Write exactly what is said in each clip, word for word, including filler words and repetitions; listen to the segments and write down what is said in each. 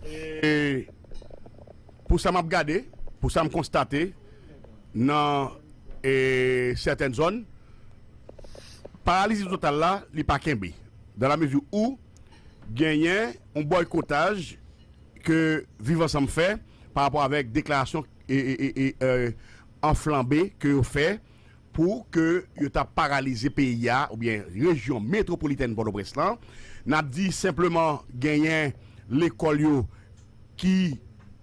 E pou sa m ap gade, pou sa m konstate nan e, sètèn zòn, paralizi total la, li pa kenbe. Dan la mezi ou genyen yon bòykotaj ke Viv Ansanm fè pa rapò avèk deklarasyon e, e, e, e, e, anflanbe ke yo fè pou ke yo ta paralize peyi a oubyen rejyon metwopolitèn Pòtoprens lan. N ap di senpleman genyen lekòl yo ki,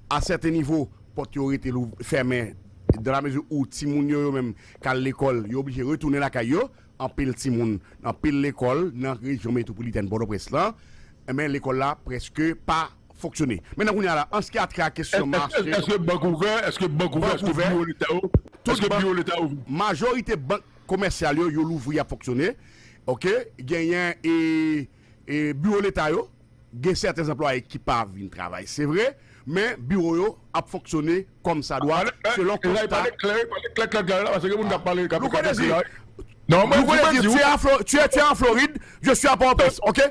a sèten nivo, pòt yo rete lou- fèmen, dan la mezi ou timoun yo, yo menm, k al lekòl, yo oblije retounen lakay yo. Anpil timoun, anpil lekòl nan rejyon metwopolitèn Pòtoprens lan, men lekòl la prèske pa fonksyone. Mentnan kounye a la, an se ki a trait a kesyon mache, èske bank ouvè? Èske bank ouvè? Èske biwo leta yo? Tout èske bank, biwo leta ouvè? Majorite bank komèsyal yo, yo louvri, ap fonksyone. Oke, genyen e, e biwo leta yo, gen sèten anplwaye ki pa vin travay, se vre, men biwo yo ap fonksyone kòmsadwa, selon konsta. Pale klè, pale klè, klè, klè la, paske gen moun k ap pale, k ap, Louko Désir, non, mwen, Louko Désir, tu es à Flo- tu es, tu es en Floride, je suis à Port-au-Prince, ok?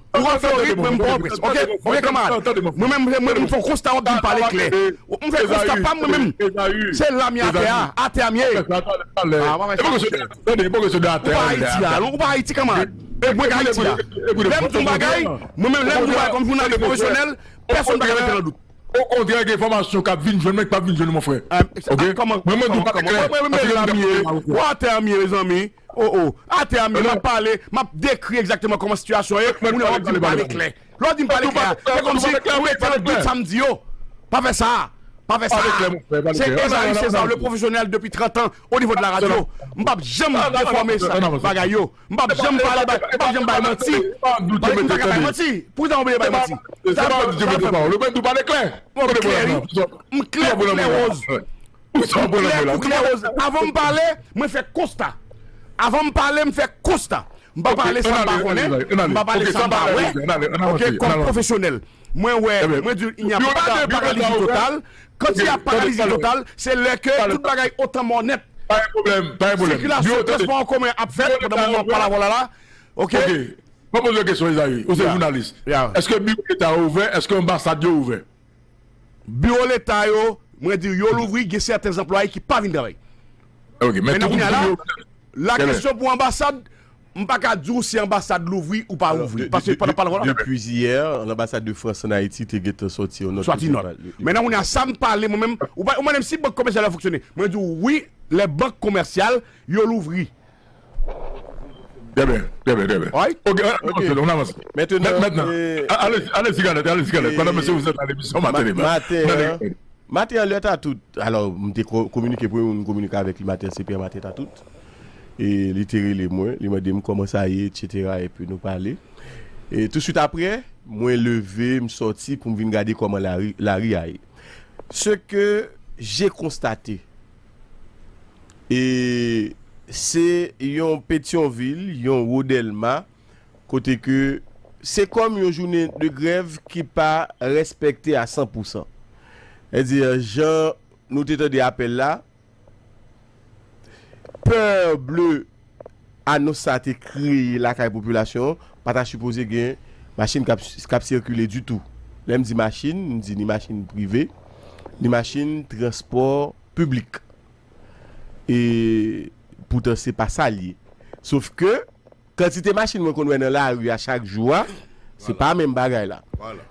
Ou an Florid, mwen m Port-au-Prince, ok? Ok, kamarad. Mwen menm, mwen menm, m fè yon konsta, w ap di m pale klè. M fè konsta pa m, mwen menm. Se la m ye atè a, atè a m ye. Ah, pa fè sa, monchè. Ou pa Ayiti a, non? Ou pa Ayiti, kamarad. E mwen k Ayiti a. Lè m di yon bagay, mwen menm, lè m di yon bagay kòm jounalis pwofesyonèl, pèsonn pa ka mete nan dout. Okontrè, gen enfòmasyon k ap vin jwenn mwen, k p ap vin jwenn ou, mon frè. Ok? Mwen, mwen di w pale klè. Mwen menm, la m ye. Ou atè a m ye, mezanmi. Oh, oh. Atè a m ye, m ap pale, m ap dekri egzakteman kòman sitiyasyon ye. Moun yo ap di m pale klè. Lè w di m pale klè a, se kòmsi ou mete nan dout sa m di yo. Pa fè sa. Pa fè sa. Se Esaü César, le professionnel depuis trente ans au niveau de la radio. M p ap janm defòme sa, bagay yo. M p ap janm pale, m p ap janm bay manti. Paske m pa ka bay manti. Poukisa w oblije bay manti? Sa m di, m klè, wi. M klè kou klè woz. Ou klè kou klè woz. Avan m pale, mwen fè konsta. Avan m pale, m fè konsta. M pa pale sa m pa konnen, m pa pale sa m pa wè. Ok, kòm pwofesyonèl. Mwen wè, mwen di, il n'y a pas de paralysie totale. Quand il y a paralysie totale, se lè ke tout bagay otan mò nèt. Pa gen pwoblèm, pa gen pwoblèm. Sikilasyon, transpò an komen ap fèt pandan moman w ap pale avè w la la. Ok. Ok. Mwen poze yon kesyon, Esaü. Ou se jounalis. Èske biwo leta yo ouvè? Èske anbasad yo ouvè? Biwo leta yo, mwen di yo louvri, gen sèten anplwaye ki pa vin travay. Ok, men mentnan kounye a la, la kesyon pou anbasad, m pa ka di w si anbasad louvri ou pa louvri. Paske pandan pale la. Depi yè, lanbasad de Frans an Ayiti te gentan sòti yon nòt. Sòti nòt. Mentnan kounye a, sa m pale, mwen menm, ou pa, ou mande m si bank komèsyal la fonksyone. Mwen di w wi, lè bank komèsyal yo louvri. Trè byen, trè byen, trè byen. Ok, ann avanse, ann avanse. Mentnan, mentnan, ale, ale sigalèt, ale sigalèt. Pandan mesye, vous êtes à l'émission Maten Deba. Maten an, lè ta tout. Alò, m te ko- kominike, premye moun m kominike avèk li maten an, se Pierre Martin Tatout. E li te rele mwen, li mande m kòman sa ye, etsetera, epi nou pale. E touswit apre, mwen leve, m sòti pou m vin gade kòman lari, lari a ye. Ce que j'ai constaté, e se yon Petyonvil, yon Rodèlma, kote ke se kòm yon jounen de grèv ki pa respekte a san pou san. Sètadi, jan nou te tande apèl la, pè ble anons sa te kreye lakay popilasyon an, pa ta sipoze gen machin k ap, k ap sikile ditou. Lè m di machin, m di ni machin prive, ni machin transpò piblik. E poutan, se pa sa l ye. Sof ke kantite machin mwen konn wè nan lari a chak jou a, se pa menm bagay la.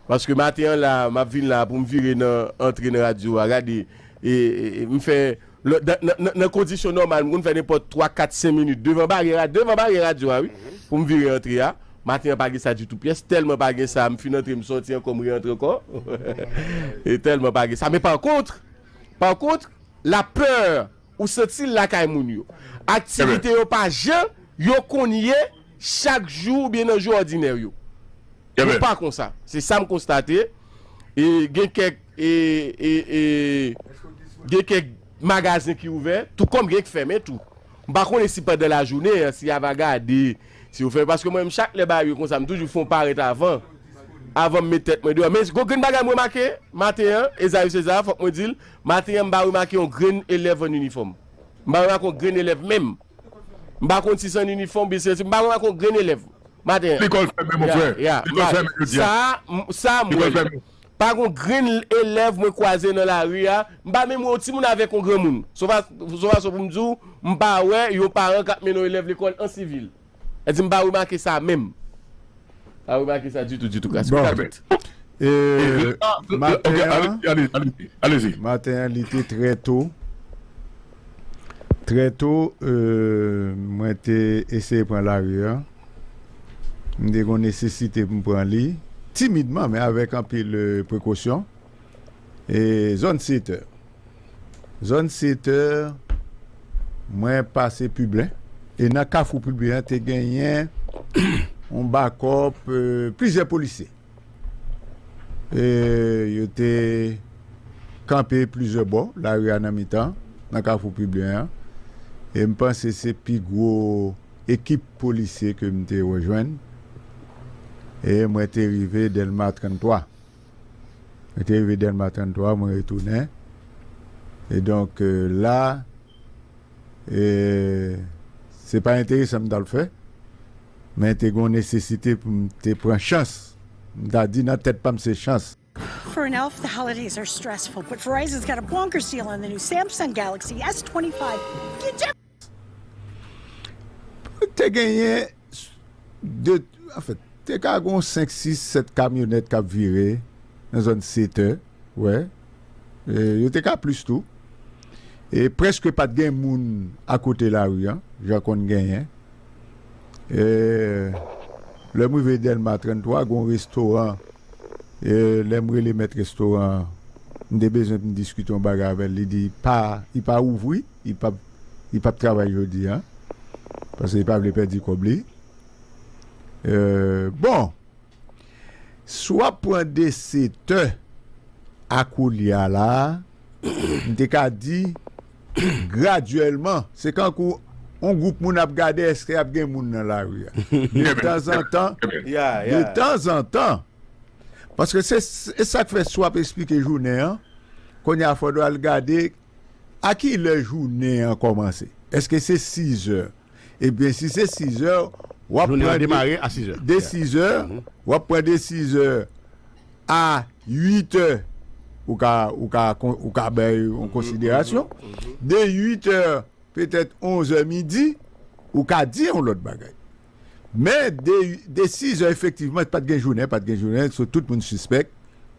Paske maten an la, m ap vin la pou m vire nan antre nan radyo a, gade, e, e, e, m fè, nan, nan, nan, nan kondisyon nòmal, m konn fè nenpòt twa, kat, senk minit devan baryè a, devan baryè radyo a, wi, pou m vire antre a. Maten an pa gen sa ditou pyès, tèlman pa gen sa, m fin antre, m sòti ankò, m re-antre ankò. E tèlman pa gen sa. Men pa kont, pa kont, lapè ou santi l lakay moun yo. Aktivite yo pa jan yo konn ye chak jou oubyen nan jou òdinè yo. Yo pa konsa. Se sa m konstate. E gen kèk, e, e, e, gen kèk magazen ki ouvè, tou kòm gen k fèmen tou. M pa konnen si pandan lajounen an, si y ava gade, si yo fè, paske mwen menm chak lè bagay yo konsa, m toujou fè yon parèt avan, avan m met tèt mwen deyò. Men gon grenn bagay m remake maten an, Esaü César, fòk mwen di l, maten an m pa remake yon grenn elèv an inifòm. M pa remake yon grenn elèv menm. M pa konn si se an inifòm oubyen se, m pa remake yon grenn elèv. Maten. Lekòl fèmen, mon frè. Lekòl fèmen jodi a. Sa, m- sa, m Lekòl wè. Fèmen. Pa gon grenn elèv mwen kwaze nan lari a. M pa menm wè yon timoun avèk yon granmoun. Sofa, sofa, so pou m di w, m pa wè yon paran k ap mennen yon elèv lekòl an sivil. Sa di m pa remake sa menm. Pa remake sa ditou, ditou. Respè Bon. a tout. E, Ok, maten ok, an, ale, ale, ale, alezi. Maten an, li te trè to. Trè to, e, mwen te eseye pran lari an. M te gon nesesite pou m pran li. Timidman, men avèk anpil, e, prekosyon. E zòn setè. Zòn setè, mwen pase Piblen. E nan kafou Piblen an, te genyen yon bakòp, e, plizyè polisye. E yo te kanpe plizyè bò, lari a nan mitan, nan kafou Piblen an. E m panse se pi gwo ekip polisye ke m te rejwenn. E mwen te rive Dèlma trannntwa. Mwen te rive Dèlma trannntwa, mwen retounen. E donk, e, la, e, se pa enteresan m t al fè, men te gon nesesite pou m te pran chans. M ta di nan tèt pa m se chans. For an elf, the holidays are stressful, but Verizon's got a bonkers deal on the new Samsung Galaxy S twenty-five. Get your Te genyen de, anfèt, te ka gon senk, sis, sèt kamyonèt k ap vire nan zòn setè, wè. E, yo te ka plis tou. E prèske pa t gen moun akote lari an, jan konn genyen. E, lè m rive Dèlma trannntwa, gon restoran. E, lè m rele mèt restoran an, m te bezwen pou m diskite yon bagay avè l. Li di pa, li pa ouvri, li p ap, li p ap travay jodi a, paske li pa vle pèdi kòb li. E, bon, si w ap pran de setè a koulye a la, m te ka di gradyèlman, se kankou yon gwoup moun ap gade èske ap gen moun nan lari a. De tanzantan, Ya, de ya. tanzantan, paske se, se sa k fè si w ap esplike jounen an, kounye a fò w al gade a ki lè jounen an kòmanse. Èske se sizè? Ebyen, si se sizè, w ap Jounen an pran de, demare a sizè. de sizè, Mhm. w ap pran de sizè a uitè, ou ka, ou ka, kon- ou ka bay yon konsiderasyon. De uitè, petèt onzè midi, ou ka di yon lòt bagay. Men de, de sizè, efektivman, pa t gen jounen, pa t gen jounen, so tout moun sispèk.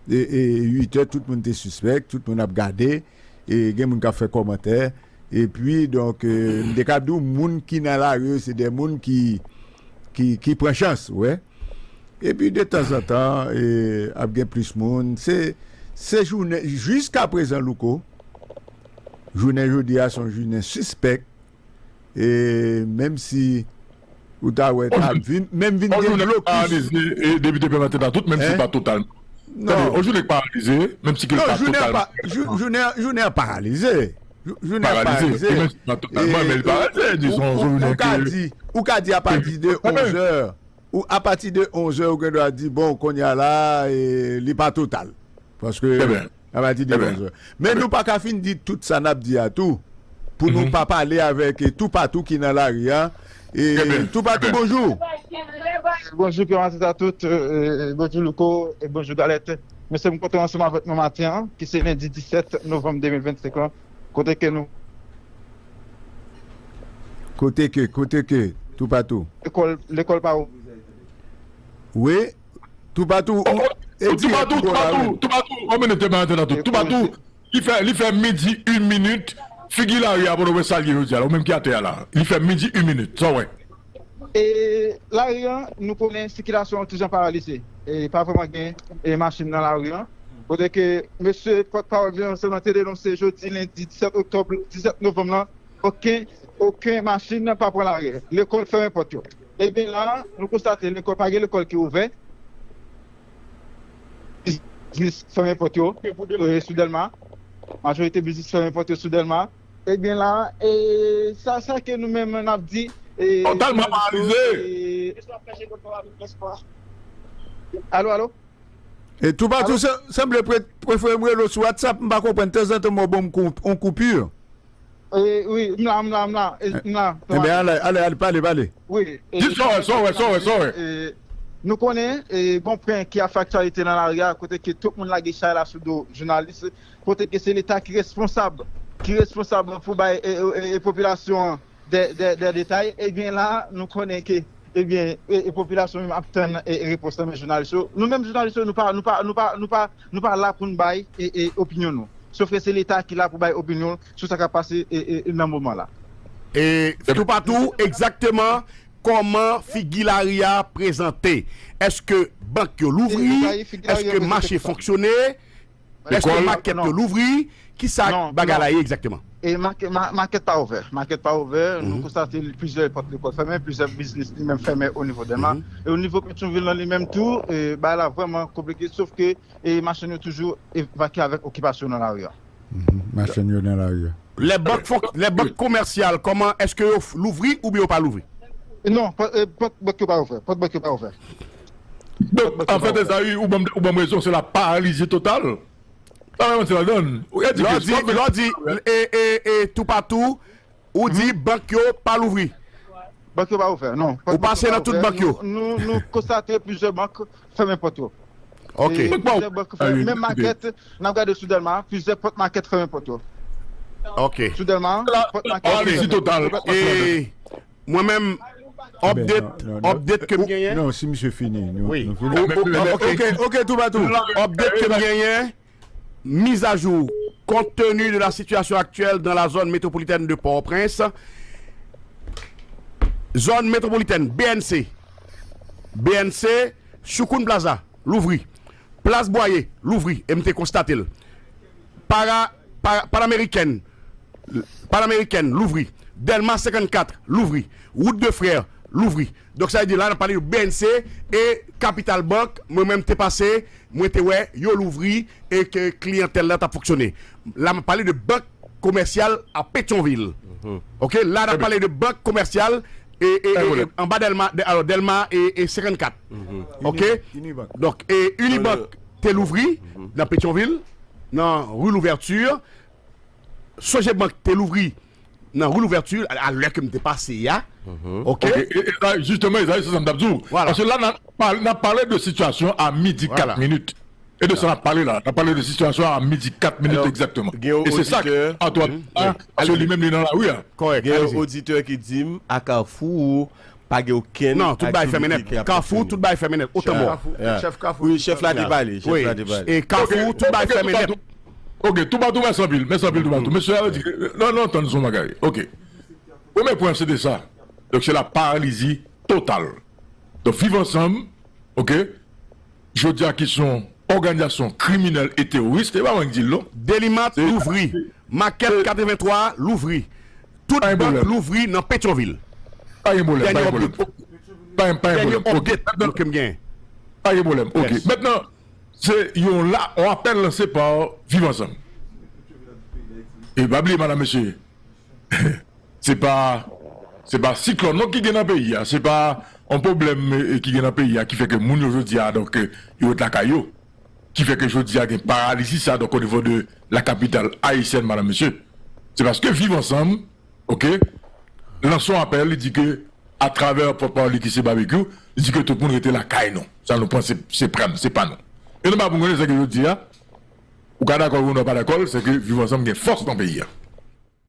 E, e uitè, tout moun te sispèk, tout moun ap gade, e gen moun k ap fè kòmantè. Epi, donk, e, m te ka di w, moun ki nan lari yo, se de moun ki, ki, ki pran chans, wè. Epi, de tanzantan, e, ap gen plis moun. Se, se jounen, jiska prezan, Louko, jounen jodi a, se yon jounen sispèk. E menm si ou ta wè, ta vin, menm vin On gen jounen blokis. paralize, e, depi depi maten nan tout, menm si Hein? pa totalman. Tande, Non. on jounen paralize, menm si ke Non, pa jounen an totalman. pa, jou- jounen an- jounen an paralize. Jou- Jounen an Paralize, paralize. menm si pa totalman, E, men li e, paralize, ou- dizon, ou- jounen ou ka ke di, ou ka di apati de onzè, ou apati de onzè, ou gen dwa di, bon, kounye a la, e, li pa total. Paske Trè byen. apati de Trè byen. onzè. Men Trè nou byen. pa ka fin di tout sa n ap di a tou, pou nou Mhm. pa pale avèk, e, toupatou ki nan lari a. E, Trè byen. Toupatou, Trè byen. bonjou. Bonjou, Pè Matis a tout. E, bonjou, Louko. E bonjou, Galèt. Mesye, m kontan ansanm avèk nou maten an, ki se lendi disèt novanm de mil vennsenk lan. Kote ke nou Kote ke, kote ke, toupatou. Lekòl, lekòl pa ou. Wi, toupatou, Oh, oh, e dirèk toupatou, toupatou, toupatou, on minute, Pè Matis a tout. Toupatou, li fè, li fè midi, yon minit, figi lari a, pou nou wè sa l ye jodi a la, ou menm ki atè a la. Li fè midi, yon minit, sa w wè. E lari an, nou konnen sikilasyon an ti jan paralize. E pa vrèman gen, e machin nan lari an. Kote ke mesye pòtpawòl gouvènman te denonse jodi lendi disèt oktòb, disèt novanm lan, okenn, okenn machin pa pran lari. Lekòl fèmen pòt yo. Ebyen la, nou konstate lekòl, pa gen lekòl ki ouvè. Biznis fèmen pòt yo, e, sou Dèlma. Majorite biznis fèmen pòt yo sou Dèlma. Ebyen la, e, sa, sa ke nou menm n ap di, e, Totalman paralize. E, alo, alo? E toupatou, Alo? se- sanble pre- prefere m rele w sou WhatsApp, m pa konprann. Tanzantan, mwen bon, m kou- on koupi. E, wi, m la, m la, m la, e, m la. Ebyen, ale, ale, ale, pale, pale. Wi, e, di sa w wè, sa w wè, sa w wè, sa w wè. E, nou konnen, e, gon pwen ki ap fè aktyalite nan lari a, kote ke tout moun lage chay la sou do jounalis, kote ke se Leta ki responsab, ki responsab pou bay, e, e, e, popilasyon an de, de, de detay. Ebyen, la, nou konnen ke, ebyen, e, e, popilasyon menm ap tann, e, e, repons nan men jounalis yo. Nou menm jounalis yo, nou pa, nou pa, nou pa, nou pa, nou pa la pou n bay, e, e, opinyon nou. Sofke se Leta ki la pou bay opinyon l sou sa k ap pase, e, e, e, nan moman la. E toupatou, egzakteman kòman figi lari a prezante? Èske bank yo louvri? Èske mache fonksyone? Èske makèt yo louvri? Kisa bagay la ye egzakteman? E makèt, ma-, makèt pa ouvè. Makèt pa ouvè. Nou konstate plizyè pòt lekòl fèmen, plizyè biznis li menm fèmen o nivo Dèlma. E o nivo Petyonvil lan li menm tou, e, bagay la vrèman konplike, sofke, e, machann yo toujou evakye avèk okipasyon nan lari a. Machann yo nan lari a. Lè bank fon-, lè bank komèsyal, kòman, èske yo f-, louvri oubyen yo pa louvri? Non, pòt, e, pòt bank yo pa ouvè. Pòt bank yo pa ouvè. Donk, anfèt, Esaü, ou ban m, ou ban m rezon, se la paralizi total. Pa gen manti ladan l. Lè w di, lè w di, e, e, e, toupatou, ou di bank yo pa louvri. Bank yo pa ouvè, non. Ou pase nan tout bank yo. Nou, nou, nou konstate plizyè bank fèmen pòt yo. Ok. E plizyè bank fèmen. Menm makèt, n ap gade sou Dèlma, plizyè pòt makèt fèmen pòt yo. Ok. Sou Dèlma, pòt makèt fèmen. Paralizi total. E mwen menm, update, update ke m genyen. Non, si misye fini, nou, nou fini. Ok, ok, ok, toupatou. Update ke m genyen. Mise à jour, compte tenu de la situation actuelle dans la zone métropolitaine de Port-au-Prince, zòn metwopolitèn, B N C, B N C, Choukoun Plaza, louvri. Plas Bwaye, louvri, e m te konstate l. Para, para, Panameriken, Panameriken, louvri. Dèlma senkannkat, louvri. Wout de Frè, louvri. Donk, sa vle di, la, n ap pale de B N C e Capital Bank, mwen menm te pase, mwen te wè, yo louvri e ke kliyantèl la t ap fonksyone. La, m ap pale de bank komèsyal a Petyonvil. Ok, la, n ap pale de bank komèsyal e, e, e, e, anba Dèlma, de, alò, Dèlma e, e senkannkat. Ok? Donk, e Unibank te louvri nan Petyonvil, nan ri Louvèti. Sogebank te louvri nan ri Louvèti, a, a lè ke m te pase a. Ok? Ok, e, e, e, jisteman, Esaü, se sa m t ap di w. Paske la, n ap pale, n ap pale de sitiyasyon a midi kat minit. E de sa n ap pale la. N ap pale de sitiyasyon a midi kat minit egzakteman. E se sa k, antwòt, paske li menm li nan lari a. Gen yon oditè ki di m, a Kafou, pa gen okenn aktivite ki ap fonksyone. Non, tout bagay fèmen nèt. Kafou, tout bagay fèmen nèt. Otan mò. Chèf Kafou, chèf la te pale, chèf la te pale. E Kafou, tout bagay fèmen nèt. Ok, toupatou, mèsi anpil, mèsi anpil toupatou. Mesye a di ke, non, non, tann son bagay. Ok. Premye pwen, se te sa. Donk, se la paralizi total. Donk, Viv Ansanm, ok, jodi a ki se yon òganizasyon kriminèl e teworis, e pa mwen ki di l non. Delimat louvri, Makèt katrevenntwa louvri. Tout bank louvri nan Petyonvil. Pa gen pwoblèm, pa gen pwoblèm. Pa gen, pa gen pwoblèm. Ok. Dènye update ke m gen. Pa gen pwoblèm. Ok. Mentnan, se yon la, yon apèl lanse pa Viv Ansanm. E pa bliye, madam, mesye, se pa, se pa siklòn non ki gen nan peyi a, se pa yon pwoblèm, e, ki gen nan peyi a ki fè ke moun yo jodi a, donk, e, yo ret lakay yo, ki fè ke jodi a gen paralizi sa, donk, o nivo de la kapital ayisyèn, madam, mesye. Se paske Viv Ansanm, ok, lanse yon apèl, li di ke, atravè pòtpawòl li ki se Babekyou, li di ke tout moun rete lakay nou. Sa nou pran se, se prèm, se pa nou. E nou pa pou konnen sa ke jodi a, ou ka dakò ou non pa dakò, se ke Viv Ansanm gen fòs nan peyi a.